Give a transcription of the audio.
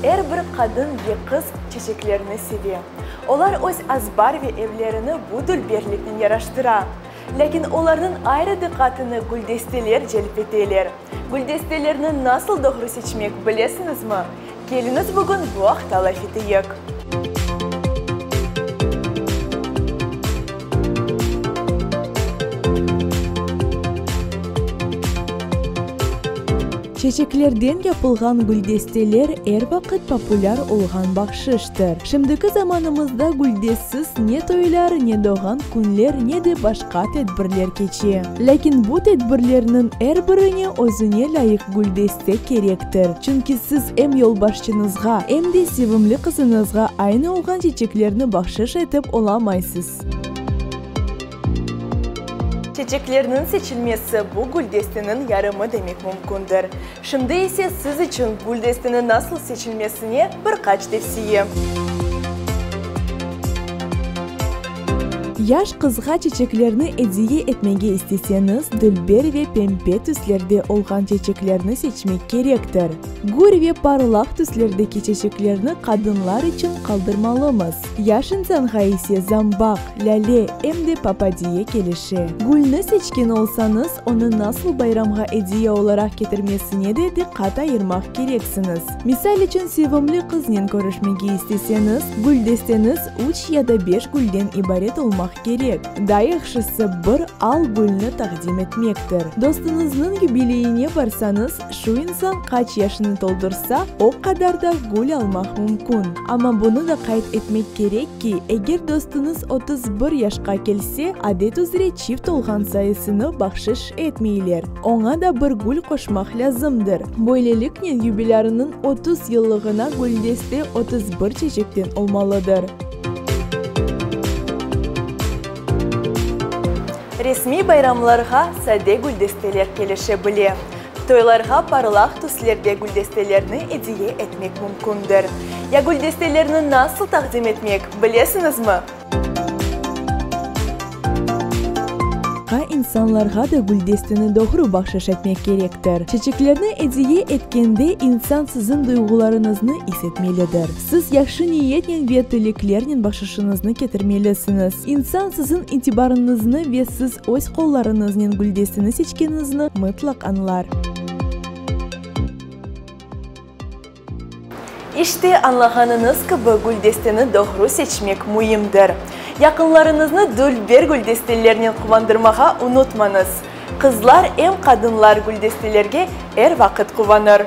Er bir qadın ve qız çeçeklerni seve. Olar öz azbar ve evlerini bu dülberliknen yaraştıra. Lâkin olarnıñ ayrı diqqatını güldesteler celp eteler. Güldestelerni nasıl doğru seçmek bilesiñizmi? Keliñiz bugün bu aqta laf eteyik. Çeçeklerden yapılğan güldesteler er vaqıt populâr olğan bahşıştır. Şimdiki zamanımızda güldestsiz ne toylar, ne doğğan künler, ne de başqa tedbirler keçe. Lâkin bu tedbirlerniñ er birine özüne lâyıq güldeste kerektir. Çünki siz em yolbaşçıñızğa, em de sevimli qızıñızğa aynı olğan çeçeklerni bahşış etip olamaysız. Çeçeklerniñ seçilmesi bu güldesteniñ yarımı demek mümkündir. Şimdi ise siz içün güldesteni nasıl seçilmesine bir qaç tevsiye. Yaş qızğa çeçeklerni ediye etmege isteseñiz, dülber ve pembe tüslerde olğan çeçeklerni seçmek kerektir. Gür ve parlaq tüslerdeki çeçeklerni qadınlar içün qaldırmalımız. Yaş insanğa ise zambaq, lâle, em de papadiye kelişe. Gülni seçken olsañız, onı nasıl bayramğa ediye olaraq ketirmesine de diqqat ayırmaq kereksiñiz. Misal içün, sevimli qıznen körüşmege isteseñiz, gül desteñiz üç ya da beş gülden ibaret olmaq kerek. Daa yahşısı, bir al gülni taqdim etmektir. Dostuñıznıñ yubileyine barsañız, Şu insan qaç yaşını toldursa, o qadar da gül almaq mümkün. Amma bunı da qayd etmek kerek ki, eger dostuñız 31 yaşqa kelse, adet üzre çift olğan sayısını bahşış etmeyler, oña da bir gül qoşmaq lâzımdır. Böyleliknen, yubilârınıñ 30 yıllığına güldeste 31 çeçekten olmalıdır. Resmiy bayramlarğa sade güldesteler kelişe bile. Toylarğa parlaq tüslerde güldestelerni ediye etmek mümkündir. Ya güldestelerni nasıl taqdim etmek, bilesiñizmi? Qa insanlarğa da güldesteni doğru bahşış etmek kerektir. Çeçeklerni ediye etkende insan siziñ duyğularıñıznı is etmelidir. Siz yahşı niyetnen ve tileklernen bahşışıñıznı ketirmelisiñiz. İnsan siziñ itibarıñıznı ve siz öz qollarıñıznen güldesteni seçkeniñizni mıtlaq añlar. İşte, añlağanıñız kibi, güldesteni doğru seçmek müimdir. Yaqınlarıñıznı dülber güldestelernen quvandırmağa unutmañız. Qızlar em qadınlar güldestelerge er vaqıt quvanır.